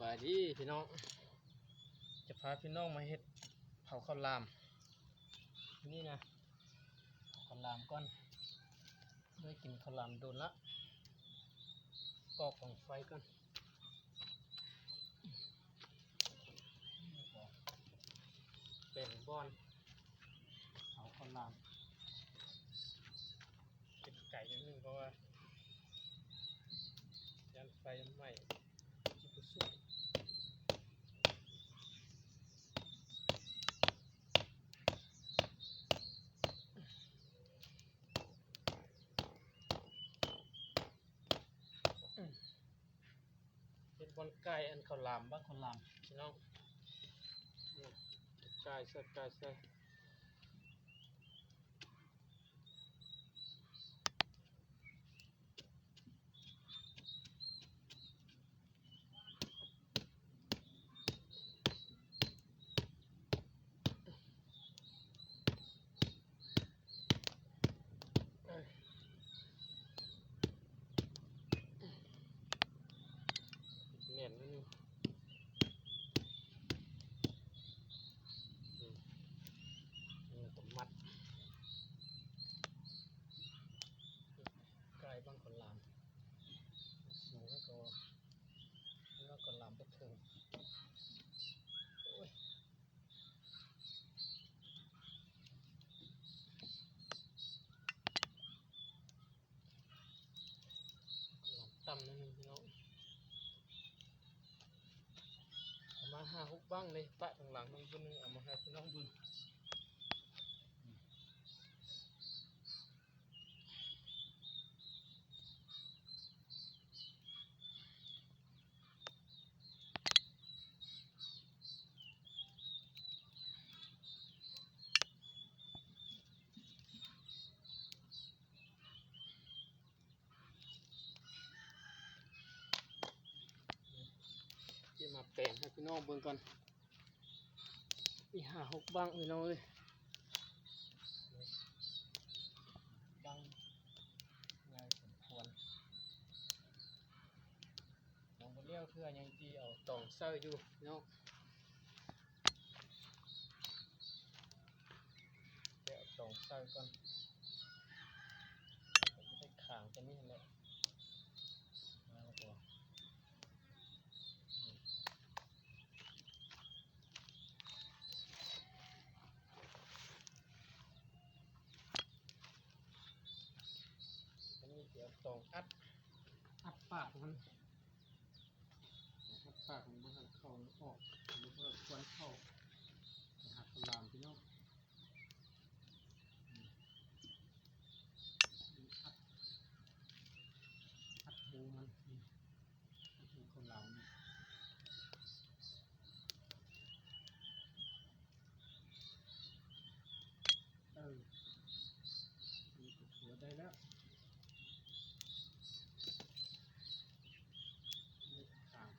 ບາຍດີພີ່ນ້ອງ ຈະພາພີ່ນ້ອງມາເຮັດເຜົາເຂົ້າຫຼາມ ນີ້ນະ ເຜົາເຂົ້າຫຼາມກ່ອນ ໄດ້ກິນເຂົ້າຫຼາມດົນລະ ກໍ່ກອງໄຟກ່ອນ ແປງບ່ອນເຜົາເຂົ້າຫຼາມ. ເປັນໄກໜ້ອຍໜຶ່ງ ເພາະວ່າຢ້ານໄຟມັນໄໝ້ ຊິບໍ່ສຸກ ເຮັດບ່ອນກ່າຍອັນເຂົ້າຫຼາມ ບ້າງເຂົ້າຫຼາມ ພີ່ນ້ອງ ກ່າຍໃສ່ ກ່າຍໃສ່. ແໜ້ນໜ້ອຍໜຶ່ງ ແລ້ວກໍມັດ ກ່າຍບາງເຂົ້າຫຼາມ ສູງແລ້ວກໍ ແລ້ວກໍຫຼາມໄປເຖິງ ໂອ້ຍ. ຕຳໜ້ອຍໜຶ່ງພີ່ນ້ອງ ເອົາມາຫ້າຫົກບັ້ງເລີຍ ປະທາງຫຼັງເບິ່ງ ເອົາມາໃຫ້ພີ່ນ້ອງເບິ່ງ. ຊິມາແປງໃຫ້ພີ່ນ້ອງເບິ່ງກ່ອນ ອີກຫ້າຫົກບັ້ງພີ່ນ້ອງເອີຍ ບັ້ງໃຫຍ່ສົມຄວນ. ຍັງບໍ່ແລ້ວເທື່ອ ຍັງຊິເອົາຕອງໃສ່ຢູ່ເນາະ ແກະເອົາຕອງໃສ່ກ່ອນ ມັນຈະໄດ້ຂາງຕົວນີ້ແຫຼະ ມາແລ້ວກໍ ອັນນີ້ຊິເອົາຕອງອັດ ອັດປາກມັນ ອັດປາກມັນ ບໍ່ໃຫ້ເຂົ້າອອກ ບໍ່ໃຫ້ຄວັນເຂົ້າ ໄປຫາເຂົ້າຫຼາມພີ່ນ້ອງ ອັດ ອັດຮູມັນ ອັດຮູເຂົ້າຫຼາມນີ້. ເອີ ນີ້ກໍຖືວ່າໄດ້ແລ້ວ ເລັກຂາດ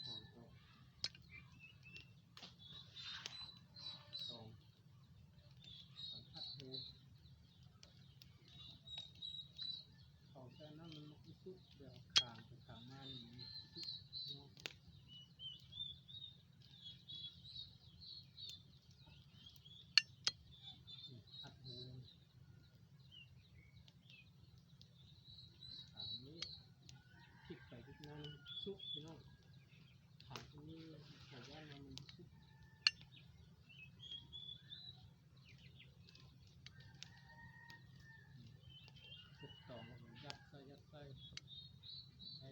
ສອງ ສອງ ສອງ ອັດຮູ ເຂົ້າໃສ່ນັ້ນມັນບໍ່ຄືສຸກ ແບບຂາງໄປຂາງມານີ້ມັນບໍ່ຄືສຸກເນາະ. ອັດຮູ ອັນນີ້ ພລິກໄປພລິກມາ ສຸກພີ່ນ້ອງ ຂາງຕົງນີ້ ເຂົາວ່າມັນສຸກ ເກັບຕອງ ຍັດໃສ່ ຍັດໃສ່ ໃຫ້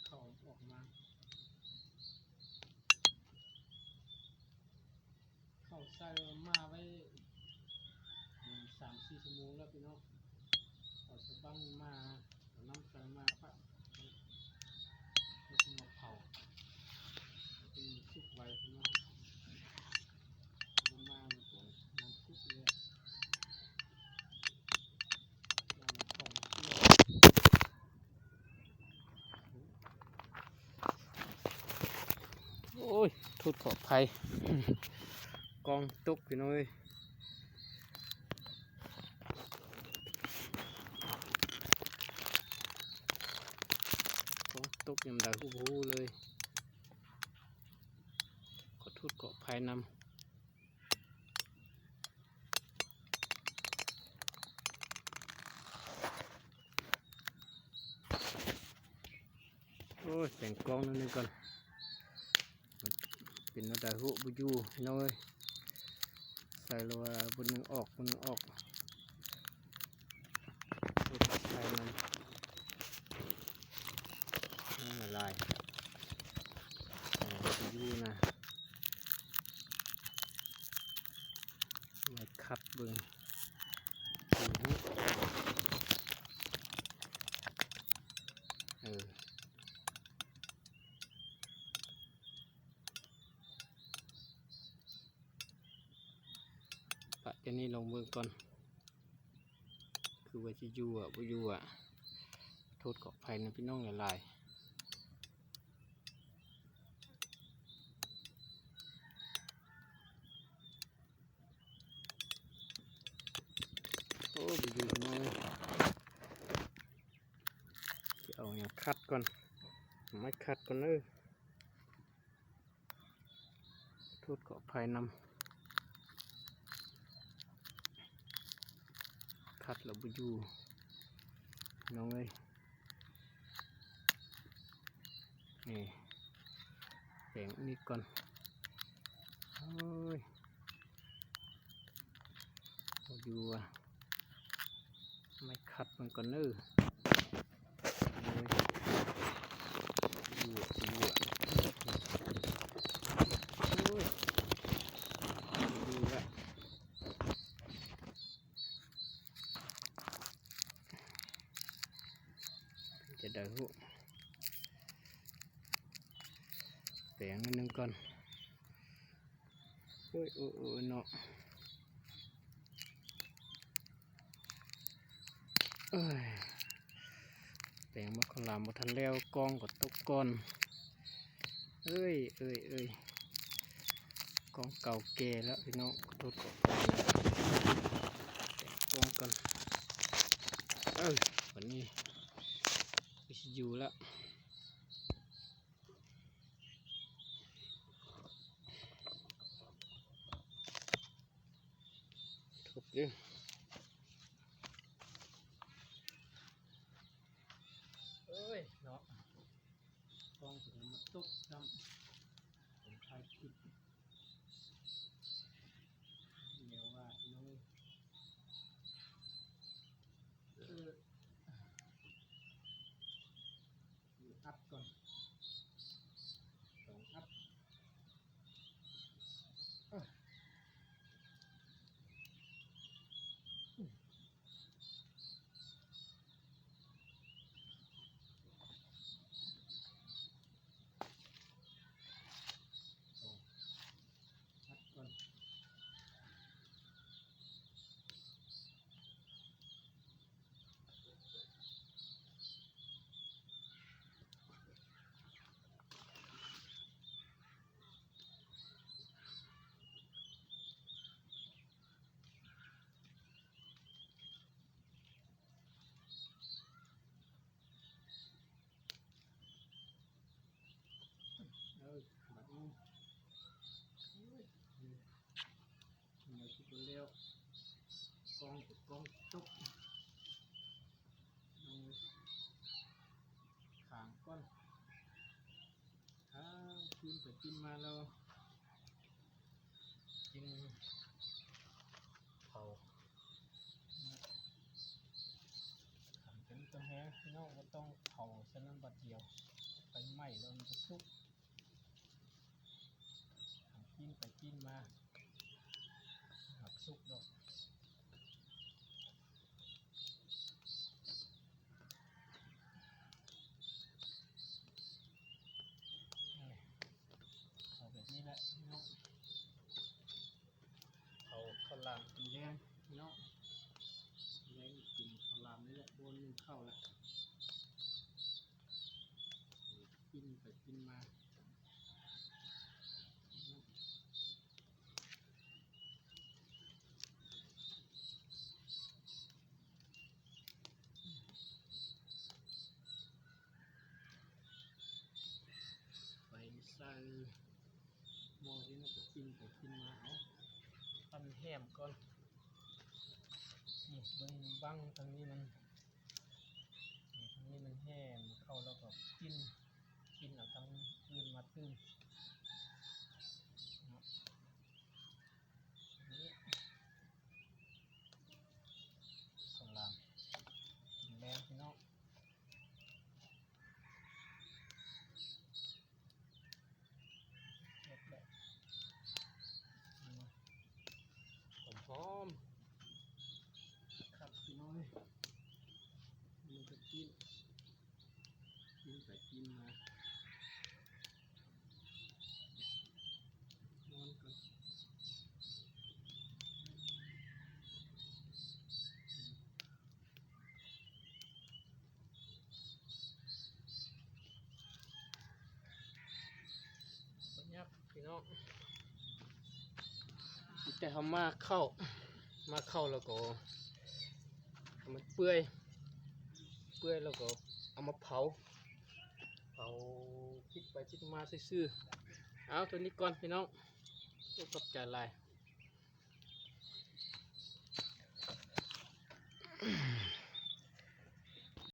ເຂົ້າອອກມາ. ເຂົ້າໃສ່ມາໄວ້ ສາມສີ່ຊົ່ວໂມງແລ້ວພີ່ນ້ອງ ເອົາສະບັ້ງມາ ເອົານ້ຳໃສ່ມາປະ ແລ້ວກໍມາເຜົາ ມັນຊິສຸກໄວພີ່ນ້ອງ ມາມັນກໍມັນສຸກເລີຍ. ໂອ້ຍ ໂທດ ຂໍອະໄພ ກ້ອງຕົກພີ່ນ້ອງເອີຍ ຂໍ ຕົກຍາມໃດຮູ້ບໍ່ຮູ້ເລີຍ. ຂໍໂທດຂໍອະໄພນຳ. ໂອ້ຍ ແປງກ້ອງໜ້ອຍໜຶ່ງກ່ອນ ເປັນແນວໃດຮູ້ບໍ່ຢູ່ພີ່ນ້ອງເອີຍ. ໃສ່ແລ້ວວ່າບ່ອນໜຶ່ງອອກ ບ່ອນໜຶ່ງອອກ ເຮັດໃສ່ນຳ ມັນລະລາຍ ໃສ່ບໍ່ຢູ່ນະ. ມາຂັດເບິ່ງ ເອີ ປະຈາກນີ້ລອງເບິ່ງກ່ອນ ຄືວ່າຊິຢູ່ອະ ບໍ່ຢູ່ອະ. ໂທດຂໍອະໄພນຳພີ່ນ້ອງຫຼາຍໆ. ໂອ້ ບໍ່ຢູ່ພີ່ນ້ອງເອີຍ. ຊິເອົາຫຍັງຂັດກ່ອນ ເອົາໄມ້ຂັດກ່ອນເດີ. ໂທດຂໍອະໄພນຳ ຂັດແລ້ວບໍ່ຢູ່ພີ່ນ້ອງເອີຍ. ນີ້ ແປງນີ້ກ່ອນ ໂອ້ຍ ບໍ່ຢູ່ວ່າ ໄມ້ຂັດມັນກ່ອນເດີ. ໂອ້ຍ ຢູ່ ຢູ່ ໂອ້ຍ ຢູ່ລະ ຈະໄດ້ຮູ້ ແປງໜ້ອຍໜຶ່ງກ່ອນ. ໂອ້ຍ ໂອ້ຍ ໂອ້ຍ ເນາະ ເອີຍ ແປງໝາກເຂົ້າຫຼາມບໍ່ທັນແລ້ວ ກ້ອງກໍຕົກກ່ອນ. ເອີຍ ເອີຍ ເອີຍ ກ້ອງເກົ່າແກ່ແລ້ວພີ່ນ້ອງ ຂໍໂທດຂໍອະໄພນຳ. ແປງກ້ອງກ່ອນ ເອີຍ ບັດນີ້ຄືຊິຢູ່ລະ. ທຸບເດີ້ ເອີຍເນາະ ກ້ອງເປັນຫຍັງມາຕົກຊ້ຳ ເປັນໄພພິດ ແນວວ່າພີ່ນ້ອງເອີຍ. ເອີ ອັດກ່ອນ ສອງອັດ ເອີ ອັດກ່ອນ. ເອີ ບັດນີ້ ໂອ້ຍ ຍັງຊິບໍ່ແລ້ວ ກ້ອງກໍກ້ອງຕົກ ເອົາຂາງກ່ອນ ຂາງ ປີນໄປປີນມາແລ້ວ ຈຶ່ງເຜົາ ຄັນເປັນຕົວແຮງ ພີ່ນ້ອງບໍ່ຕ້ອງເຜົາໃສ່ນ້ຳບາດດຽວ ໄຟໄໝ້ແລ້ວມັນຈະສຸກ ຄັນປີ້ນໄປປີ້ນມາ ມັນບໍ່ສຸກດອກ. ເອົາແບບນີ້ແຫຼະພີ່ນ້ອງ ເອົາເຂົ້າຫຼາມກິນແລງພີ່ນ້ອງ ແລງກິນເຂົ້າຫຼາມນີ້ແຫຼະ ບໍ່ໜຶ້ງເຂົ້າລະ ກິນໄປກິນມາ. ເ ກິນໄປກິນມາ ເອົາ ທຳແຮມກ່ອນ. ນີ້ເບິ່ງບັງທາງນີ້ມັນ ນີ້ທາງນີ້ມັນແຮມເຂົ້າແລ້ວກໍກິນ ກິນເອົາທາງອື່ນມາຕື່ມເນາະ. ນີ້ ສະລາມ ກິນແລງພີ່ນ້ອງ. ເຮັດແຫຼະ ຫອມໆ ຄັກພີ່ນ້ອງເອີຍ. ມັນກໍກິນ ກິນໄປກິນມາ ນອນກ່ອນ. ບໍ່ຍາກພີ່ນ້ອງ ມີແຕ່ເຮົາໝາກເຂົ້າ ໝາກເຂົ້າແລ້ວກໍໃຫ້ມັນເປື່ອຍ ເປື່ອຍແລ້ວກໍເອົາມາເຜົາ ເຜົາ ຈິກໄປຈິກມາຊື່ໆ. ເອົາ ເທົ່ານີ້ກ່ອນພີ່ນ້ອງ ຂອບໃຈຫຼາຍ. ອືມ